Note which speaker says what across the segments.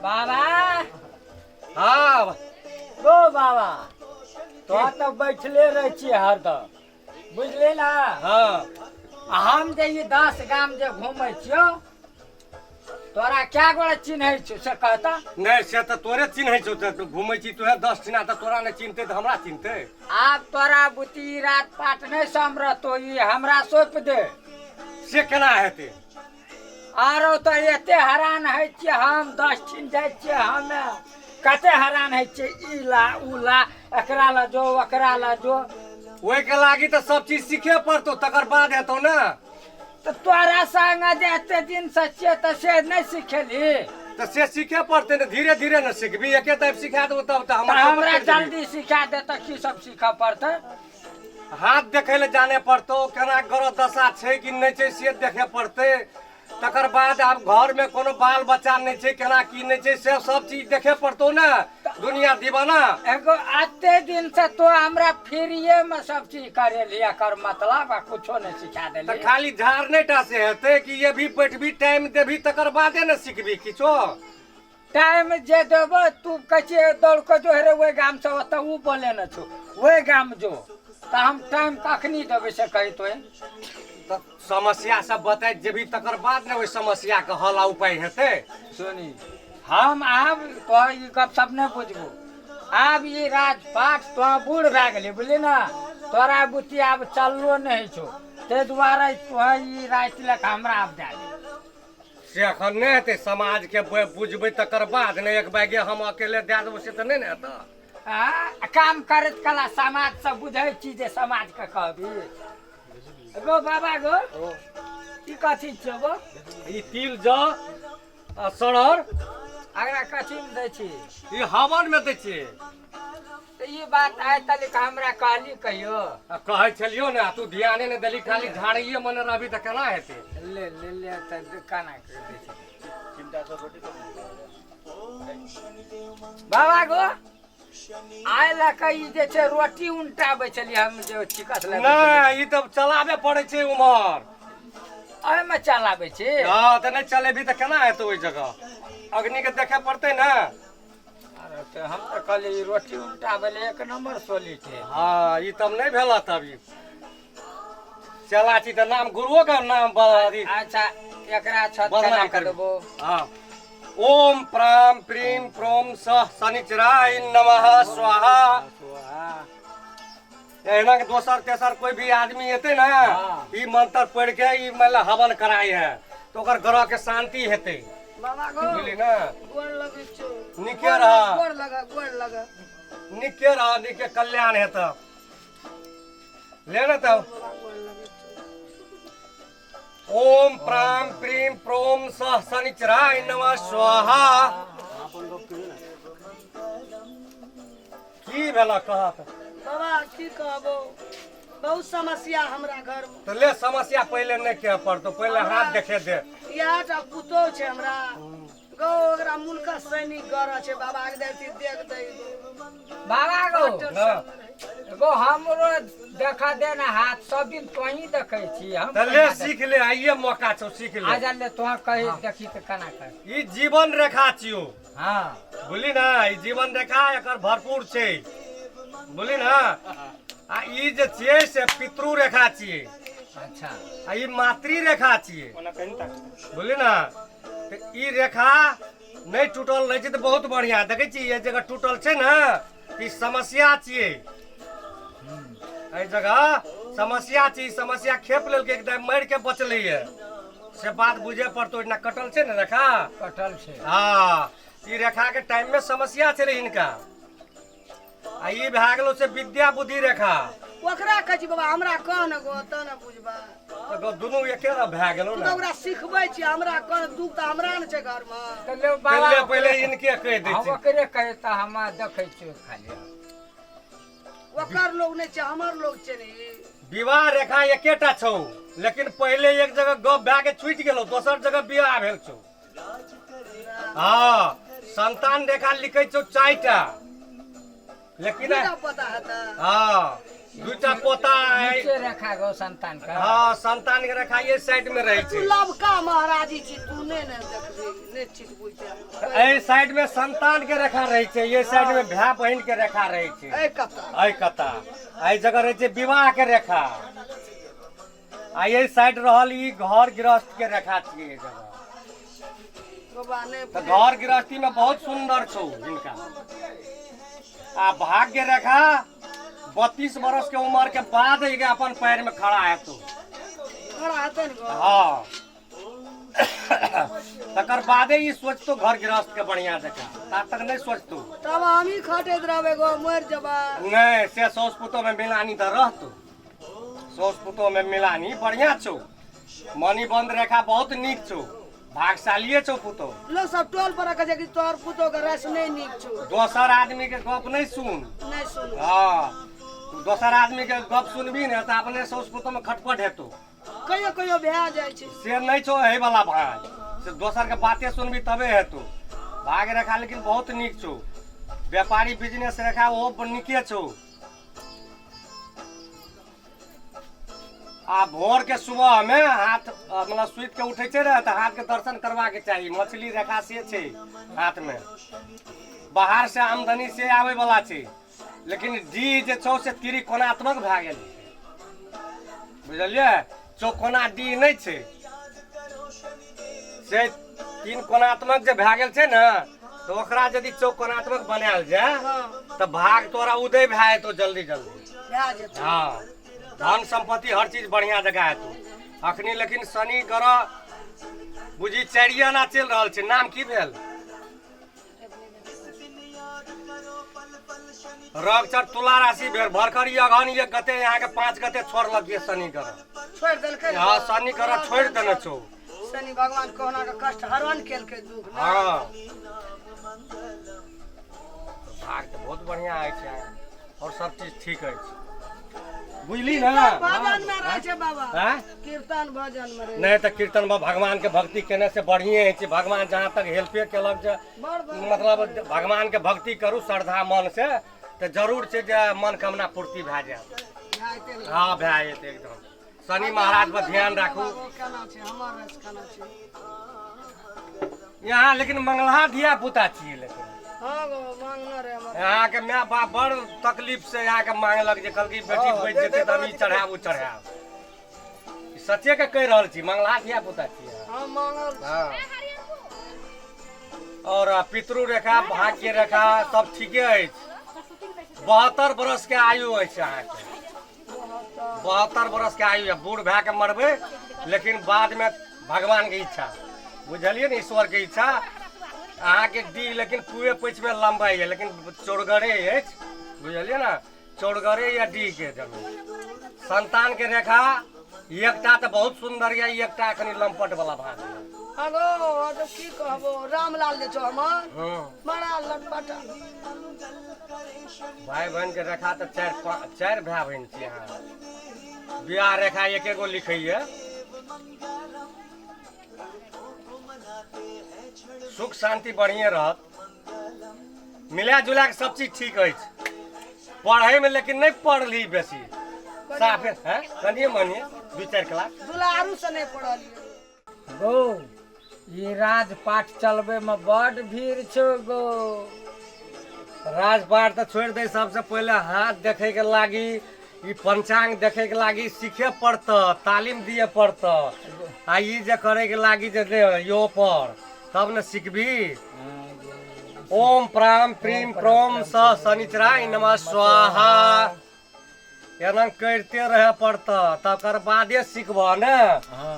Speaker 1: बाबा।
Speaker 2: हाँ।
Speaker 1: गो बाबा, तो तऽ बैठले रहै छियै हरदम, बुझलियै ने?
Speaker 2: हाँ।
Speaker 1: आ हम जे ई 10 गाम जे घूमै छियौ, तोरा क्या गोरा चिन्है छौ से कहता?
Speaker 2: नहि, से तऽ तोरे चिन्है छौ, तऽ घूमै छी तोहे 10 ठिना, तऽ तोरा नहि चिन्हतै तऽ हमरा चिन्हतै?
Speaker 1: आब तोरा बुती रात पाट नहि समरतो, ई हमरा सौंप दे।
Speaker 2: से केना हेतै?
Speaker 1: आरो तऽ एते हरान होइ छियै हम, 10 ठिन जाइ छियै हमे, कते हरान होइ छियै, ई ला उ ला, एकरा ला जो, ओकरा ला जो।
Speaker 2: ओहिके लागी तऽ सब चीज सीखे पड़तौ, तकर बाद हेतौ ने।
Speaker 1: तऽ तोरा संग जे एते दिन से छियै, तऽ से नहि सिखेलही?
Speaker 2: तऽ से सीखे पड़तै ने, धीरे धीरे ने सिखबी। एके टाइप सिखा देबो तब तऽ
Speaker 1: तऽ
Speaker 2: हमर
Speaker 1: हमरा जल्दी सिखा दे तऽ की सब सीखऽ पड़तै?
Speaker 2: हाथ देखै लए जाने पड़तौ, केना ग्रह दशा छै कि नहि छै से देखे पड़तै। तकर बाद आब घरमे कोनो बाल बच्चा नहि छै, केना की नहि छै से सब चीज देखे पड़तौ ने, दुनिया दीवाना।
Speaker 1: एगो एते दिन से तो हमरा फ्रीए में सब चीज करेली, एकर मतलब आ कुछो नहीं सिखा
Speaker 2: तऽ
Speaker 1: देली?
Speaker 2: खाली झाड़ने टा से हेतै कि? ये भी बैठबी, टाइम देबी, तकर बादे ने सिखबी किछो।
Speaker 1: टाइम जे देबो, तू कहै छियै दौड़ कऽ जो रे ओहि गाम से ओतऽ, उ बोले ने छौ ओहि गाम जो, तऽ हम टाइम कखनी देबै से कही तो।
Speaker 2: तऽ समस्या सब बताइत जेबी, तकर बाद ने ओहि समस्याके हल आ उपाय हेतै।
Speaker 1: सुनी, हम आब तो ई गप सब नहि बुझबो। आब ई राजपाट, तो बूढ़ भए गेली, बुझली ने? तोरा बुद्धि आब चललो नहि होइ छौ, ताहि दुआरे तो ई राति लऽ कऽ हमरा आब दए दे।
Speaker 2: से एखन नहि हेतै। समाजके बुझबै तकर बाद ने। एक बैगे हम अकेले दए देबो से तऽ नहि ने हेतै।
Speaker 1: आ, काम करैत कला समाज सब बुझै छी जे समाजके कहबी। गो बाबा गो, ई कथी छियौ गो?
Speaker 2: ई तिल जौ आ सड़र।
Speaker 1: अगरा कथीमे दै छी?
Speaker 2: ई हवनमे दै छियै।
Speaker 1: तऽ ई बात आइ तलिक हमरा कहली कहियो?
Speaker 2: आ कहै छलियौ ने, आ तू ध्याने नहि देली। खाली झाड़ैये मने रहबी तऽ केना हेतै?
Speaker 1: ले ले ले, तऽ केना करि दै छै बाबा गो? आइ लऽ कऽ ई जे छै रोटी उनटाबै छलियै हम जे चिकस लगबै छलियै।
Speaker 2: नहि, ई तऽ चलाबे पड़ै छै उम्हर।
Speaker 1: एहिमे चलाबै छी?
Speaker 2: हँ, तऽ नहि चलेबी तऽ केना हेतै? ओहि जगह अग्निके देखै पड़तै ने।
Speaker 1: अरे, तऽ हम तऽ कहलियै ई रोटी उनटाबै लए एक नंबर सोली छै।
Speaker 2: हँ, ई तब नहि भेल। तब ई चला छी तऽ नाम गुरुओ के नाम
Speaker 1: अच्छा, एकरा छत
Speaker 2: बदनाम
Speaker 1: केना
Speaker 2: करबै।
Speaker 1: करबो?
Speaker 2: हँ, ओम प्राम प्रीम प्रोम सह शनिचराय नमः स्वाहा।
Speaker 1: स्वाहा।
Speaker 2: एहिना के दोसर तेसर कोई भी आदमी एतै ने, ई मंत्र पढ़ि के ई मतलब हवन कराई है, तऽ ओकर ग्रह के शांति हेतै।
Speaker 3: बाबा गो।
Speaker 2: बुझली ने?
Speaker 3: गोर लगै छौ।
Speaker 2: नीके रह।
Speaker 3: गोर लग, गोर लग।
Speaker 2: नीके रह, नीके कल्याण हेतऽ। ले ने तब।
Speaker 3: बाबा, गोर लगै छौ।
Speaker 2: ओम प्राम प्रीम प्रोम सह शनिचराय नमः स्वाहा। की भेला, कहत?
Speaker 3: बाबा, की कहबो, बहुत समस्या हमरा घर में।
Speaker 2: तऽ ले, समस्या पहिले नहि कह पड़तो, पहिले हाथ देखे दे।
Speaker 3: इएह टा पुतोह छै हमरा गो, ओकरा मुल्क सैनिक गर छै। बाबा के देखती देख दे।
Speaker 1: बाबा गो।
Speaker 2: ना।
Speaker 1: गो, हमरो देखा दे ना हाथ। सब दिन तोही देखै छी हम।
Speaker 2: तऽ ले, सीख ले, आइये मौका छौ, सीख ले।
Speaker 1: आ जा ले, तोह कही देखी तऽ केना कर।
Speaker 2: ई जीवन रेखा छियौ। बुझली ने? ई जीवन रेखा एकर भरपूर छै, बुझली ने? आ ई जे छियै से पितृ रेखा छियै। आ ई मातृ रेखा छियै, बुझली ने? तऽ ई रेखा नहि टूटल रहै छै तऽ बहुत बढ़िआँ। देखै छी, एहि जगह टूटल छै ने, ई समस्या छियै। एहि जगह समस्या छै। ई समस्या खेप लेलकै, एकदम मरि के बचलैए, से बात बुझे पड़तो। एहिना कटल छै ने रेखा?
Speaker 1: कटल छै।
Speaker 2: हँ, ई रेखा के टाइम में समस्या छलै हिनका। आ ई भए गेलो से विद्या बुद्धि रेखा।
Speaker 3: ओकरा कहै छी बाबा, हमरा कह ने गो, तऽ ने बुझबै।
Speaker 2: तऽ दुनू एके रंग भए गेलो
Speaker 3: तू
Speaker 2: ने।
Speaker 3: तऽ ओकरा सिखबै छी, हमरा कह, दुख तऽ हमरा ने छै घरमे।
Speaker 1: तऽ ले बाबा।
Speaker 2: पहिले पहिले इनके कहि दै
Speaker 1: हम
Speaker 2: छी।
Speaker 1: ओकरे कहे तऽ हम देखै छियै खाली।
Speaker 3: ओकर लोग नहि छै, हमर लोग छै ने ई।
Speaker 2: विवाह रेखा एकेटा छौ, लेकिन पहिले एक जगह गप भए के छूटि गेलो, दोसर जगह बियाह भेल छौ। हँ, संतान रेखा लिखै छौ चारिटा, लेकिन
Speaker 3: की पता हेतै?
Speaker 2: हँ। दूटा पोता है।
Speaker 1: नीचे रेखा गो संतान का।
Speaker 2: हाँ, संतान के रेखा ये साइड में रहे
Speaker 3: तू
Speaker 2: छै।
Speaker 3: लबका महाराजी छी, तू नहि ने देखबी, नहि ठीक बुझते।
Speaker 2: एहि साइड में संतान के रेखा रहे छै, ये साइड में भाय बहिन के रेखा रहे छै।
Speaker 3: ए कता
Speaker 2: एहि कता एहि जगह रहे छै विवाह के रेखा, आ ये साइड रहल ई घर गृहस्थ के रेखा छियै एहि जगह।
Speaker 3: बाबा नहि
Speaker 2: तऽ घर गृहस्थी में बहुत सुंदर छौ हिनका। आ भाग्य रेखा 32 बरस के उम्र के बाद ही अपन पैर में खड़ा है तू।
Speaker 3: खड़ा हेतै ने गो?
Speaker 2: हाँ, तकर बादे ई सोचतो घर गृहस्थ के बढ़िया जकाँ, ता तक नहीं सोचतो।
Speaker 3: तब हमही खटैत रहबै गो, मरि जेबै।
Speaker 2: नहीं, से साउस पुतोह में मिलानी तऽ रहतो, साउस पुतोह में मिलानी बढ़िया छौ। मणिबंध रेखा बहुत नीक छौ, भागशालिये छौ पुतोह।
Speaker 3: लोग सब टोल पर कहै छै कि तोहर पुतोह के रस नहीं नीक छौ।
Speaker 2: दोसर आदमी के गप नहीं सुन।
Speaker 3: नहीं सुन।
Speaker 2: हाँ, दोसर आदमी के गप सुनबी ने तऽ अपने साउस पुतोह में खटपट हेतौ।
Speaker 3: कहियो कहियो भए जाइ छै।
Speaker 2: से नहीं छौ एहि वाला भाग, से दोसर के बाते सुनबी तबे हेतौ। भाग रेखा लेकिन बहुत नीक छौ, व्यापारी बिजनेस रेखा ओहो नीके छौ। आ भोर के सुबह में हाथ मतलब सुति के उठे छै ने तऽ हाथ के दर्शन करवा के चाही। मछली रेखा से छै हाथ में, बाहर से आमदनी से आवे वाला छै, लेकिन डी जे छौ से त्रिकोणात्मक भए गेल, बुझलियै? चौकोना डी नहि छै, से तीन कोणात्मक जे भए गेल छै ने, तऽ ओकरा यदि चौकोणात्मक बनायल जाय तऽ भाग तोरा उदय भए जेतौ जल्दी जल्दी।
Speaker 3: भए जेतौ।
Speaker 2: हाँ, धन संपत्ति हर चीज बढ़िया जगह हेतौ अखनी। लेकिन शनि ग्रह बुझी चारिये आना चलि रहल छै। नाम की भेल? रगचर तुला राशि भेल। भरखर ई अगहन एक गते यहाँ के 5 गते छोड़लक ये शनि ग्रह।
Speaker 3: छोड़ि देलकै।
Speaker 2: हाँ, शनि ग्रह छोड़ि देने छौ।
Speaker 3: शनि भगवान कहुना के कष्ट हरण केलकै दुख ने।
Speaker 2: हाँ, भाग तऽ बहुत बढ़िया अछि और सब चीज ठीक अछि, बुझली ने?
Speaker 3: भजन में रहै छै बाबा।
Speaker 2: आँय?
Speaker 3: कीर्तन भजन में रहै।
Speaker 2: नहि तऽ कीर्तन में भगवान के भक्ति केने से बढ़िए होइ छै। भगवान जहाँ तक हेल्पे केलक जे
Speaker 3: बड़ बड़
Speaker 2: मतलब भगवान के भक्ति करू श्रद्धा मन से तऽ जरूर छै जे मनोकामना पूर्ति भए जायत।
Speaker 3: भए जेतै ने।
Speaker 2: हाँ, भए जेतै एकदम। शनि महाराज पर ध्यान राखू।
Speaker 3: केना छै हमर रस, केना छै
Speaker 2: यहाँ? लेकिन मंगलहा धिया पुता छियै लेकिन।
Speaker 3: हाँ गो, मांगना रे हमर।
Speaker 2: यहाँ के माय बाप बड़ तकलीफ से यहाँ के मांगलक जे कहलक बेटी बचि जेतै तऽ हम ई चढ़ायब ओ चढ़ायब। ई सचे के कहि रहल छी, मंगलहा धिया पुता छियै।
Speaker 3: हाँ, मांगल।
Speaker 2: हाँ, और पितृ रेखा भाग्य रेखा सब ठीके अछि। 72 बरस के आयु अछि अहाँके, 72 बरस के आयु। बूढ़ भए के मरबै लेकिन बाद में भगवान के इच्छा, बुझलियै ने, ईश्वर के इच्छा। अहाँके डी लेकिन पूरे पैछ में लम्बाई है, लेकिन चौड़गरे अछि, बुझलियै ने, चौड़गरे या डी के जमीन। संतान के रेखा एकटा तऽ बहुत सुंदर यऽ, एकटा कनि लम्पट वाला भाग यऽ।
Speaker 3: हाँ गो, तो की कहबो, रामलाल जे छौ हमर बड़ा लटपटा।
Speaker 2: भाई बहन के रेखा तऽ चारि भाय बहिन छी अहाँ। बियाह रेखा एक एगो लिखैया। सुख शांति बढ़िए रहत, मिला जुला के सब चीज ठीक अछि। पढ़े में लेकिन नहीं पढ़ली बेसी, साफे हैं कनिए मनिए 2-4 क्लास।
Speaker 3: दुलारू से नहीं पढ़लियै
Speaker 1: गो। ई राजपाट चलबै में बड भीड़ छौ गो।
Speaker 2: राजपाट तऽ छोड़ि दे, सबसे पहिले हाथ देखे के लागी, ई पंचांग देखे के लागी सीखे पड़त, तालीम दिए पड़त। आ ई जे करे के लागी जे यो पर तब ने सिखबी। ओम प्राम प्रीम प्रोम स शनिचराय नमः स्वाहा, एना करिते रहे पड़त, तकर बादे सिखबह ने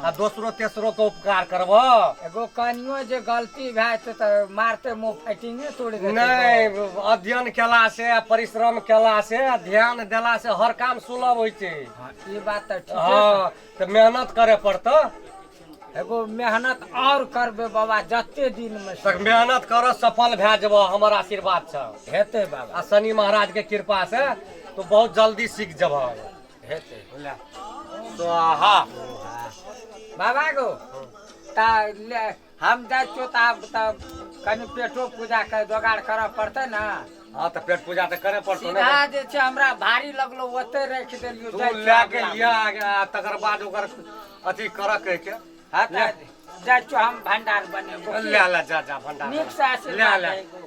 Speaker 2: आ दोसरो तेसरो के उपकार करबह।
Speaker 1: एगो कनियो जे गलती भए जेतै तऽ मारते मुँह फाइटिंगे तोड़ि देतै।
Speaker 2: नहि, अध्ययन केला से, परिश्रम केला से, ध्यान देला से हर काम सुलभ होइ छै।
Speaker 1: हाँ, ई बात तऽ ठीके।
Speaker 2: हाँ, तऽ मेहनत करे पड़त।
Speaker 1: एगो मेहनत और करबै बाबा जते दिन में
Speaker 2: तऽ मेहनत कर, सफल भए जेबह, हमर आशीर्वाद छौ।
Speaker 1: हेतै बाबा।
Speaker 2: आ शनि महाराज के कृपा से तो बहुत जल्दी सीख जेबह।
Speaker 1: हेतै।
Speaker 2: बुझलियै? स्वाहा।
Speaker 1: बाबा गो, ता ले हम जाइ छियौ तऽ आब तऽ कनि पेटो पूजा के जोगाड़ करऽ पड़तै ने।
Speaker 2: हाँ तऽ पेट पूजा तऽ करे पड़तौ ने।
Speaker 1: सीधा जे छै हमरा भारी लगलो, ओते राखि देलियो।
Speaker 2: तू
Speaker 1: जाइ छियौ
Speaker 2: लए के
Speaker 1: आब।
Speaker 2: लिया आ तकर बाद ओकर अथी कर कहि के।
Speaker 1: हाँ, तऽ जाइ छियौ हम भंडार बनेबो।
Speaker 2: ले ले, जा जा भंडार।
Speaker 1: नीक से आशीर्वाद
Speaker 2: ले ले।
Speaker 1: दे।